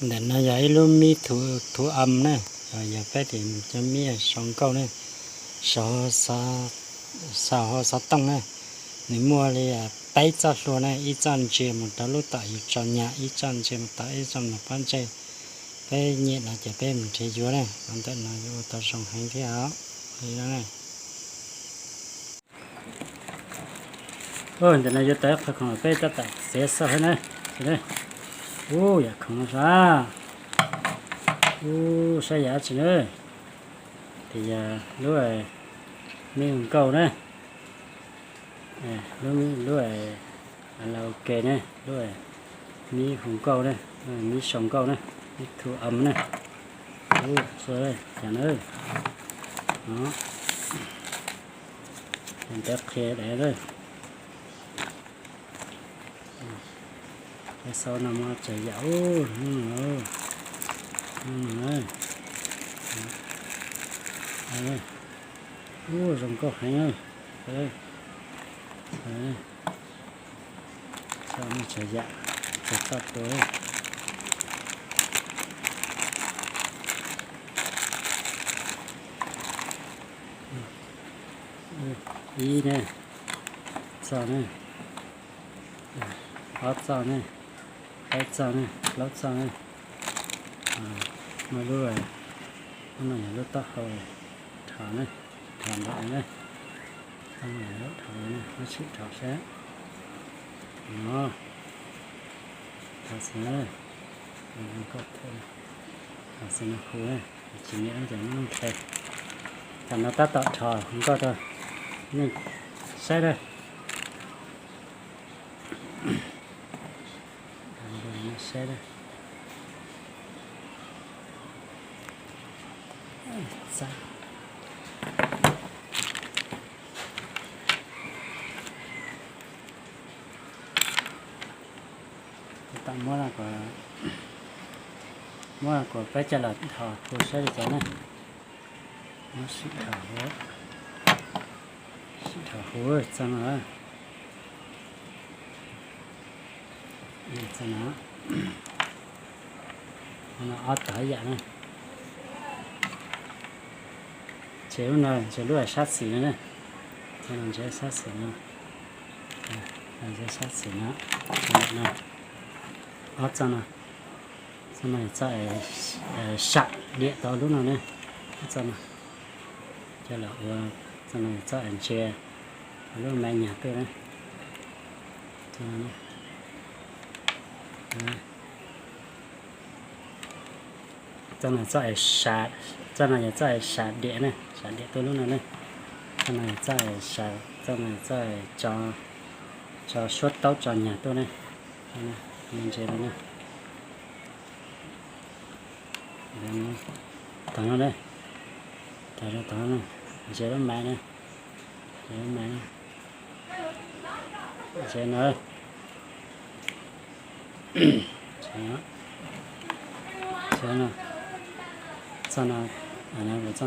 Ntawm no yog ib lub mib thuv am na, yog peb tias cov mib sau nkauj na, sau hauv xov tooj na. Nws muaj li peb txoj hlua na, ib txoj ntsia mus rau lub tom yus tso nyag, ib txoj ntsia mus tom ib txoj mus pob ntseg. Peb nyiam no ces peb mus nrhiav yuav na, qhov ntawm no yuav ua tau zoo heev thiab os. Li no na. Ntawm no yuav tau ib qho khoom peb tab tom txiav xauj thiab na. Ub, yam khoom no sas. Ub, saib yam dab tsi na. Tias yog lub mib hu nkauj na. Lub, lub, a, la ke ne, lub mib hu nkauj ne, mib sau nkauj ne, mib thu âm ne. Ub, cas na. Ntawd qhia daim, sau no mas txawm yam ub, ub, zoo nkauj heev. Sau no txawm yam, txawm txoj tua. Ib ne, txoj ne, ob txoj ne, peb txoj ne, plaub txoj ne. Muaj lub, lub no yog lub taub hau dhos ne, dhos nraum ne, lub dhos ne, muab sim dhos seb. No, dhos xwb na, dhos xwb no hu, tsis nyiam ces muab nqes. Tam no tab tom dhos hu nkauj rau nej saib na. Saib na. Tam muab, muab kuv peb coj los dhos hu saib li cas na. Muab sim dhos hu, sim dhos hu txog no. Txog no, no ob tog ib yam na. Ces lub no ces lub sab xis no na. Txog no ces sab xis no, ces sab xis no, no. Ob txoj no, txoj no txoj sam diam tau lub no ne. Ob txoj no coj los ua, txoj no txoj ntsia lub me nyuag tuaj na. Txoj no txoj, txoj no yog txoj sam diam ne, sam diam tuaj lub no ne. Txoj no txoj, txoj no txoj tso suab taub tso nyag tuaj ne. Ntsia no ne. Tog no ne, tog no, tog no, ntsia lub me ne, ntsia lub me ne, ntsia no. Txoj no, txoj no, txoj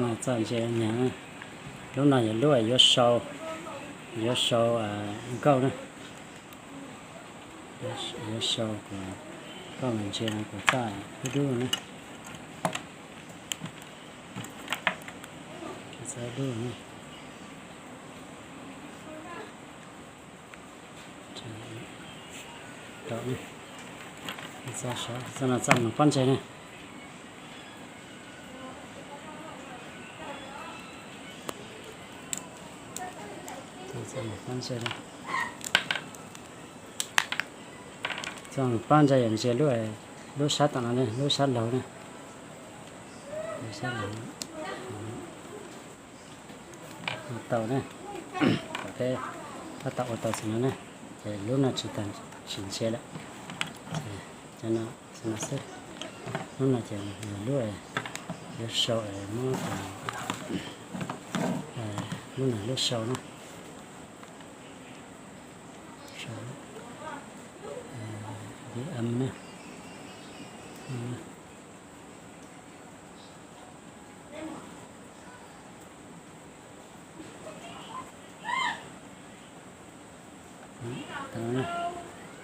no txoj ntsia nyag. Lub no yog lub yuav sau, yuav sau nkauj na. Yuav sau kuv, koj mus ntsia no kuv txoj ib dub ne. Txoj ib dub ne. Txoj no txoj mus pob ntseg ne. Txoj mus pob ntseg yog ntsia lub, lub sab tom no ne, lub sab laug ne. Lub sab laug. Ua tau ne, kom peb tab tom ua tau xwb no ne, ces lub no tsis tas, tsis ntsia lawm. Ces cov no xwb no xwb. Lub no ces yog lub yuav sau, muab, lub no lub sau na. Sau, ghi âm na.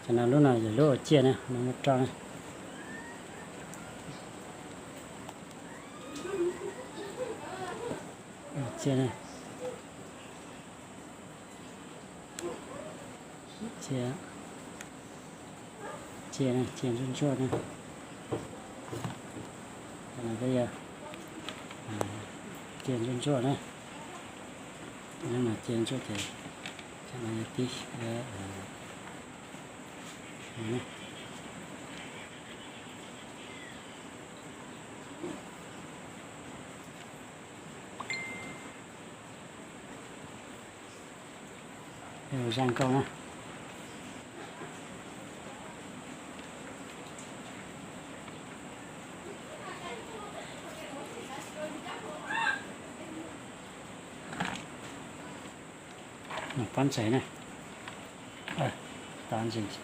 Ces no lub no yog lub ua ciaj na, no muab roj na. Cia na. Cia, cia na, cia ntsuab ntsuab na. Peb yog cia ntsuab ntsuab na. Cia ntsuab ces tib, zaj nkauj na. Pab ntxais na. Tau ntsis.